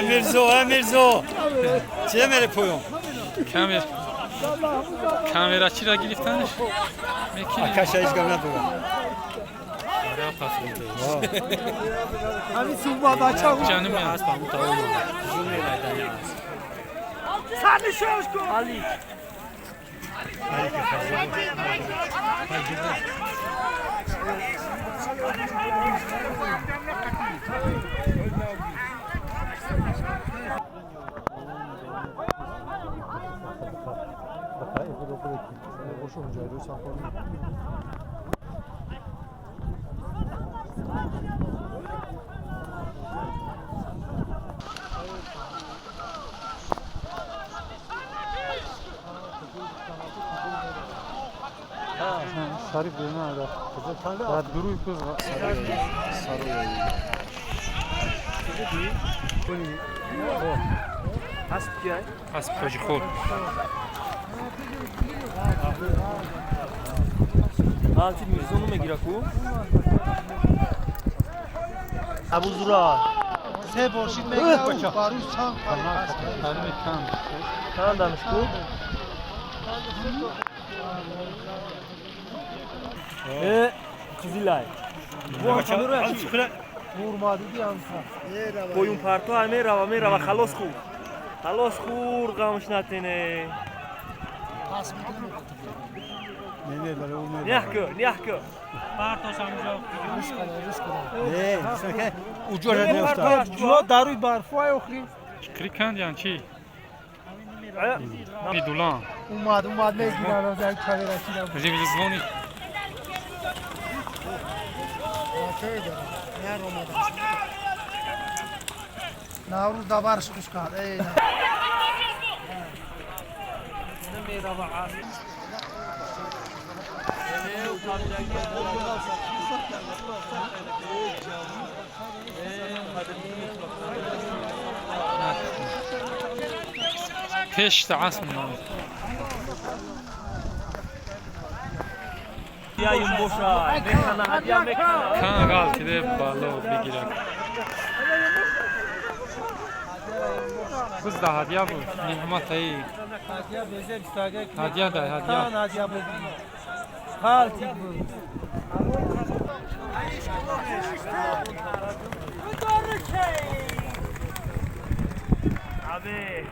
Мирзо, Мирзо. Чӣ мере поён? Камера. Камера чиро гирифтанш? Акаша ҳеҷ гап надорам. Ҳамин сумба бача. Ҷанум. Али. Сари бена да дуруй куз. Асп кияй? Асп тоҷихор. Алти Мирзо намегира ку? Абузура. Се бошид мегира, барӯз чанд. Чанд дамш ку? Э, Қизилай. Бу камера чи? Мурмадиди анса. Поюн парто ай мерава, мерава, халос хур. Халос хур, ғамш натене. Няхку, няхку. Не, уҷора неуфтад. Ҷо даруи барфу ай охри. Чикри канд ян чи? Бидулан. Умад, умад мегиран дар камера чина. Живи звони. Наврӯз даварш хуш кард. Эй. Пеш та асп мемонад. Яюм боша, мекана, ҳадя мекана. Кан ғалтиде бало бигирад. Буз да ҳадя буд. Неъматаи. Ҳадя безер истага. Ҳадя да ҳадя. Кан ҳадя буд. Ғалтид буд. Абе.